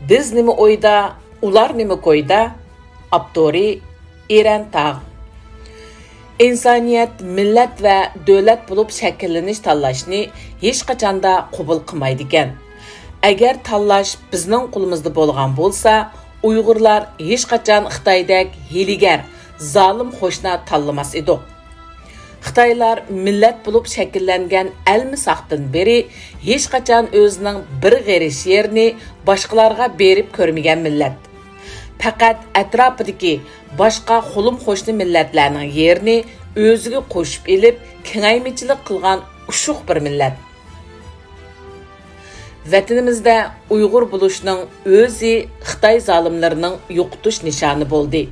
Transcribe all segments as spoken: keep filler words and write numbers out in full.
بىز نېمە ئويدا، ئۇلار نېمە كويدا؟ ئاپتورى: ئېرەن تاغ. ئىنسانىيەت مىللەت ۋە دۆلەت بولۇپ شەكىللىنىش تاللاشنى ھېچقاچاندا قوبۇل قىلمايدىكەن. ئەگەر تاللاش بىزنىڭ قولىمىزدا بولغان بولسا، ئۇيغۇرلار ھېچقاچان خىتايدەك ھىيلىگەر، زالىم قوشنا تاللىماس ئىدۇق. خىتايلار مىللەت بولۇپ شەكىللەنگەن ئەلمىساقتىن بېرى ھېچقاچان ئۆزىنىڭ بىر غېرىچ يېرىنى باشقىلارغا بېرىپ كۆرمىگەن مىللەت. پەقەت ئەتراپىدىكى باشقا قولۇم-قوشنا مىللەتلەرنىڭ يېرىنى ئۆزىگە قوشۇپ ئېلىپ، كېڭەيمىچىلىك قىلغان ئۇششۇق بىر مىللەت. ۋەتىنىمىزدە ئۇيغۇر بولۇشنىڭ ئۆزى خىتاي زالىملىرىنىڭ يوقىتىش نىشانى بولدى.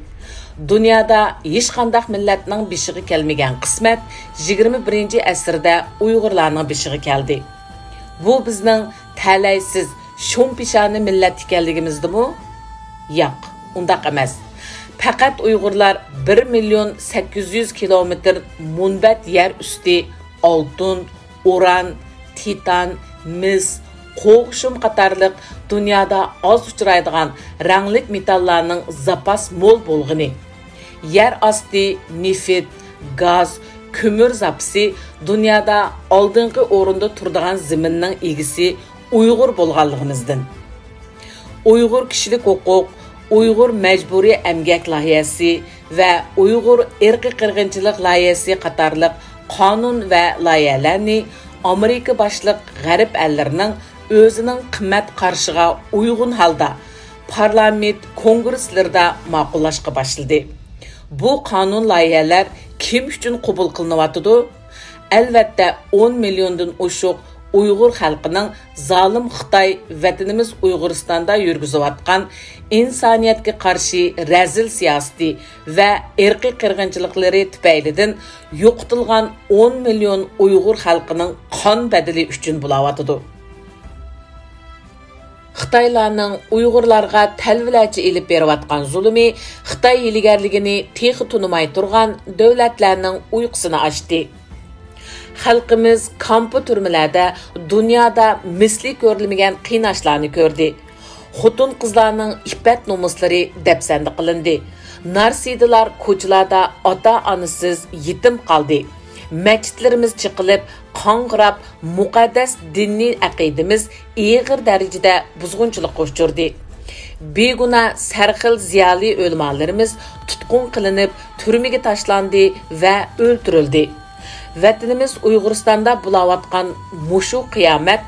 دۇنيادا ھېچقانداق مىللەتنىڭ بېشىغا كەلمىگەن قىسمەت يىگىرمە بىرىنچى ئەسىردە ئۇيغۇرلارنىڭ بېشىغا كەلدى. بۇ بىزنىڭ تەلەيسىز، شۇمپىشانە مىللەت ئىكەنلىكىمىزدىمۇ؟ ياق، ئۇنداق ئەمەس. پەقەت ئۇيغۇرلار بىر مىليون سەككىز يۈز كىلومېتىر مۇنبەت يەر ئۈستى ئالتۇن، ئۇران، تىتان، مىس، قوغۇشۇم قاتارلىق دۇنيادا ئاز ئۇچرايدىغان رەڭلىك مېتاللارنىڭ زاپاس مول بولغىنى، يەر ئاستى نېفىت، گاز، كۆمۈر زاپىسى دۇنيادا ئالدىنقى ئورۇندا تۇرىدىغان زېمىننىڭ ئىگىسى ئۇيغۇر بولغانلىقىمىزدىن، ئۇيغۇر كىشىلىك ھوقۇق، ئۇيغۇر مەجبۇرىي ئەمگەك لايىھەسى ۋە ئۇيغۇر ئىرقىي قىرغىنچىلىق لايىھەسى قاتارلىق قانۇن ۋە لايىھەلەرنى ئامېرىكا باشلىق غەرب ئەللىرىنىڭ ئۆزىنىڭ قىممەت قارىشىغا ئۇيغۇن ھالدا پارلامېنت كونگرېسلىرىدا ماقۇللاشقا باشلىدى. بۇ قانۇن لايىھەلەر كىم ئۈچۈن قوبۇل قىلىنىۋاتىدۇ؟ ئەلۋەتتە، ئون مىليوندىن ئوشۇق ئۇيغۇر خەلقىنىڭ زالىم خىتاي ۋەتىنىمىز ئۇيغۇرىستاندا يۈرگۈزۈۋاتقان ئىنسانىيەتكە قارشى رەزىل سىياسىتى ۋە ئىرقىي قىرغىنچىلىقلىرى تۈپەيلىدىن يوقىتىلغان ئون مىليون ئۇيغۇر خەلقىنىڭ قان بەدىلى ئۈچۈن بولاۋاتىدۇ. خىتايلارنىڭ ئۇيغۇرلارغا تەلۋىلەرچە ئېلىپ بېرىۋاتقان زۇلۇمى خىتاي ھىيلىگەرلىكىنى تېخى تونۇماي تۇرغان دۆلەتلەرنىڭ ئۇيقۇسىنى ئاچتى. خەلقىمىز كامپا تۈرمىلەردە دۇنيادا مىسلى كۆرۈلمىگەن قىيناشلارنى كۆردى. خوتۇن-قىزلارنىڭ ئىپپەت-نومۇسلىرى دەپسەندە قىلىندى. نارسىدىلار كوچىلاردا ئاتا-ئانىسىز يېتىم قالدى. مەچىتلىرىمىز چېقىلىپ، قاڭغىراپ، مۇقەددەس دىنىي ئەقىدىمىز ئېغىر دەرىجىدە بۇزغۇنچىلىققا ئۇچرىدى. بىگۇناھ سەرخىل زىيالىي ئۆلىمالىرىمىز تۇتقۇن قىلىنىپ، تۈرمىگە تاشلاندى ۋە ئۆلتۈرۈلدى. ۋەتىنىمىز ئۇيغۇرىستاندا بولاۋاتقان مۇشۇ قىيامەت،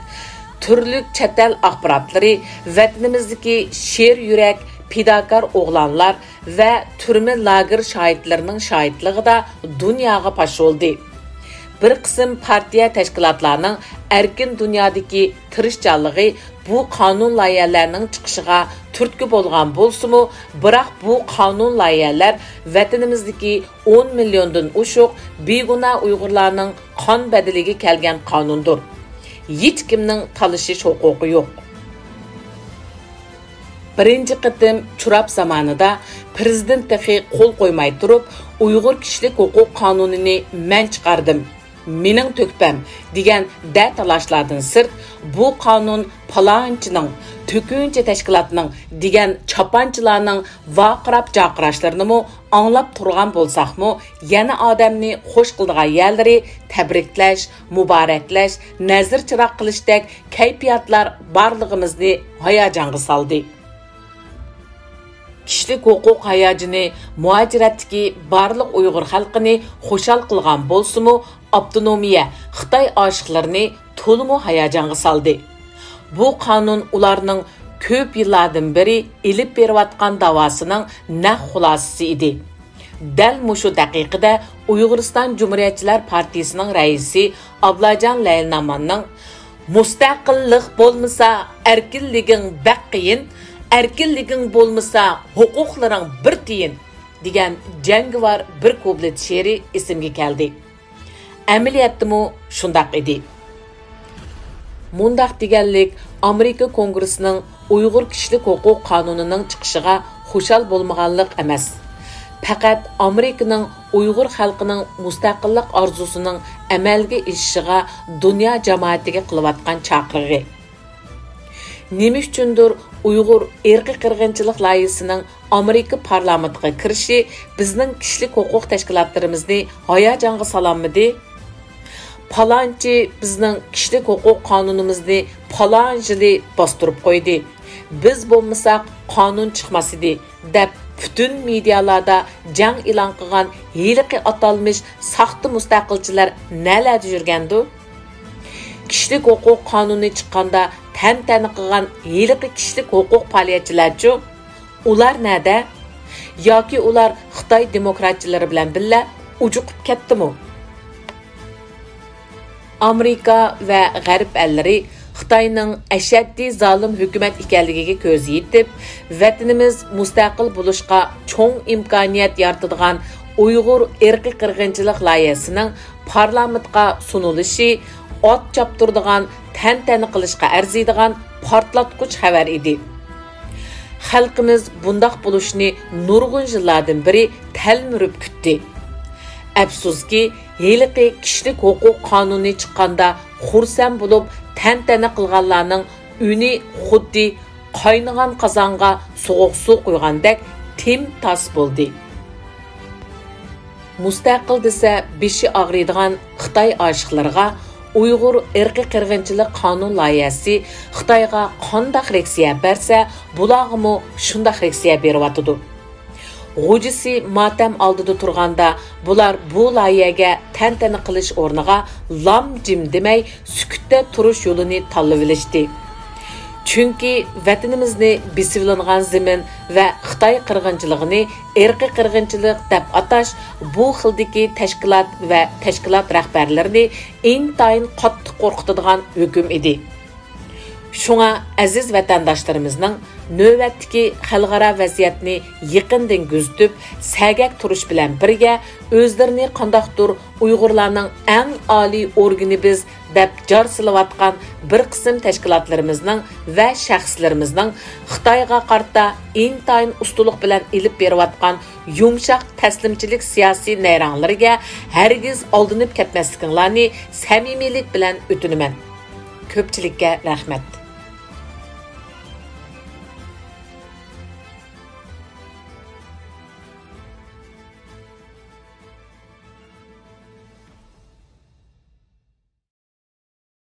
تۈرلۈك چەت ئەل ئاخباراتلىرى ۋەتىنىمىزدىكى شېر يۈرەك، پىداكار ئوغلانلار ۋە تۈرمە لاگېر شاھىتلىرىنىڭ شاھىتلىقىدا دۇنياغا پاش بولدى. بىر قىسىم پارتىيە، تەشكىلاتلارنىڭ ئەركىن دۇنيادىكى تىرىشچانلىقى بۇ قانۇن لايىھەلەرنىڭ چىقىشىغا تۈرتكە بولغان بولسىمۇ، بىراق بۇ قانۇن لايىھەلەر ۋەتىنىمىزدىكى ئون مىليوندىن ئوشۇق بىگۇناھ ئۇيغۇرلارنىڭ قان بەدىلىگە كەلگەن قانۇندۇر. ھېچكىمنىڭ تالىشىش ھوقۇقى يوق. بىرىنچى قېتىم چۇراپ زامانىدا پىرېزىدېنت تېخى قول قويماي تۇرۇپ، ئۇيغۇر كىشىلىك ھوقۇق قانۇنىنى مەن چىقاردىم، مېنىڭ تۆھپەم دېگەن دە تالاشلاردىن سىرت، بۇ قانۇن پالانچىنىڭ، تۆكۈنچى تەشكىلاتنىڭ دېگەن چاپانچىلارنىڭ ۋارقىراپ جارقىراشلىرىنىمۇ ئاڭلاپ تۇرغان بولساقمۇ، يەنە ئادەمنى خوش قىلىدىغان يەرلىرى تەبرىكلەش، مۇبارەكلەش، نەزىر چىراغ قىلىشتەك كەيپىياتلار بارلىقىمىزنى ھاياجانغا سالدى. كىشىلىك ھوقۇق ھاياجىنى مۇھاجىرەتتىكى بارلىق ئۇيغۇر خەلقىنى خۇشال قىلغان بولسىمۇ، ئاپتونومىيە خىتاي ئاشىقلىرىنى تولىمۇ ھاياجانغا سالدى. بۇ قانۇن ئۇلارنىڭ كۆپ يىللاردىن بېرى ئېلىپ بېرىۋاتقان داۋاسىنىڭ نەق خۇلاسىسى ئىدى. دەل مۇشۇ دەقىقىدە ئۇيغۇرىستان جۇمھۇرىيەتچىلەر پارتىيىسىنىڭ رەئىسى ئابلاجان لەيلىناماننىڭ «مۇستەقىللىق بولمىسا، ئەركىنلىكىڭ بەك قىيىن، ئەركىنلىكىڭ بولمىسا، ھوقۇقلىرىڭ بىر تىيىن» دېگەن جەڭگىۋار بىر كۇپلېت شېئىرى ئېسىمگە كەلدى. ئەمەلىيەتتىمۇ شۇنداق ئىدى. مۇنداق دېگەنلىك، ئامېرىكا كونگرېسسىنىڭ ئۇيغۇر كىشىلىك ھوقۇق قانۇنىنىڭ چىقىشىغا خۇشال بولمىغانلىق ئەمەس. پەقەت ئامېرىكىنىڭ ئۇيغۇر خەلقىنىڭ مۇستەقىللىق ئارزۇسىنىڭ ئەمەلگە ئېشىشىغا دۇنيا جامائىتىگە قىلىۋاتقان چاقىرىقى. نېمە ئۈچۈندۇر ئۇيغۇر ئىرقىي قىرغىنچىلىق لايىھىسىنىڭ ئامېرىكا پارلامېنتىغا كىرىشى بىزنىڭ كىشىلىك ھوقۇق تەشكىلاتلىرىمىزنى ھاياجانغا سالالمىدى؟ پالانچى بىزنىڭ كىشىلىك ھوقۇق قانۇنىمىزنى پالان يىلى باستۇرۇپ قويدى. بىز بولمىساق قانۇن چىقماس ئىدى، دەپ پۈتۈن مېدىيالاردا جەڭ ئېلان قىلغان ھېلىقى ئاتالمىش ساختا مۇستەقىلچىلەر نەلەردە يۈرگەندۇ؟ كىشىلىك ھوقۇق قانۇنى چىققاندا تەنتەنە قىلغان ھېلىقى كىشىلىك ھوقۇق پائالىيەتچىلەرچۇ؟ ئۇلار نەدە؟ ياكى ئۇلار خىتاي دېموكراتچىلىرى بىلەن بىللە ئۇجۇقۇپ كەتتىمۇ؟ ئامېرىكا ۋە غەرب ئەللىرى خىتاينىڭ ئەشەددىي زالىم ھۆكۈمەت ئىكەنلىكىگە كۆزى يېتىپ، ۋەتىنىمىز مۇستەقىل بولۇشقا چوڭ ئىمكانىيەت يارىتىدىغان ئۇيغۇر ئىرقىي قىرغىنچىلىق لايىھەسىنىڭ پارلامېنتقا سۇنۇلۇشى ئات چاپتۇرىدىغان، تەنتەنە قىلىشقا ئەرزىيدىغان پارتلاتقۇچ خەۋەر ئىدى. خەلقىمىز بۇنداق بولۇشىنى نۇرغۇن يىللاردىن بېرى تەلمۈرۈپ كۈتتى. ئەپسۇسكى، ھېلىقى كىشىلىك ھوقۇق قانۇنى چىققاندا خۇرسەن بولۇپ تەنتەنە قىلغانلارنىڭ ئۈنى خۇددى قاينىغان قازانغا سوغۇق سۇ قۇيغاندەك تىم تاس بولدى. مۇستەقىل دېسە بېشى ئاغرىيدىغان خىتاي ئاشىقلىرىغا ئۇيغۇر ئىرقىي قىرغىنچىلىق قانۇن لايىھەسى خىتايغا قانداق رېئاكسىيە بەرسە، بۇلارغىمۇ شۇنداق رېئاكسىيە بېرىۋاتىدۇ. غۇجىسى ماتەم ئالدىدا تۇرغاندا، بۇلار بۇ لايىھەگە تەنتەنە قىلىش ئورنىغا لام جىم دېمەي، سۈكۈتتە تۇرۇش يولىنى تاللىۋېلىشتى. چۈنكى ۋەتىنىمىزنى بېسىۋېلىنغان زېمىن ۋە خىتاي قىرغىنچىلىقىنى ئىرقىي قىرغىنچىلىق دەپ ئاتاش بۇ خىلدىكى تەشكىلات ۋە تەشكىلات رەھبەرلىرىنى ئىنتايىن قاتتىق قورقۇتىدىغان ھۆكۈم ئىدى. شۇڭا، ئەزىز ۋەتەنداشلىرىمىزنىڭ نۆۋەتتىكى خەلقئارا ۋەزىيەتنى يېقىندىن كۆزىتىپ، سەگەك تۇرۇش بىلەن بىرگە، ئۆزلىرىنى قانداقتۇر ئۇيغۇرلارنىڭ ئەڭ ئالىي ئورگىنى بىز، دەپ جار سېلىۋاتقان بىر قىسىم تەشكىلاتلىرىمىزنىڭ ۋە شەخسلىرىمىزنىڭ خىتايغا قارىتا ئىنتايىن ئۇستىلىق بىلەن ئېلىپ بېرىۋاتقان يۇمشاق تەسلىمچىلىك سىياسىي نەيرەڭلىرىگە ھەرگىز ئالدىنىپ كەتمەسلىكىڭلارنى سەمىمىيلىك بىلەن ئۆتۈنىمەن. كۆپچىلىككە رەھمەت.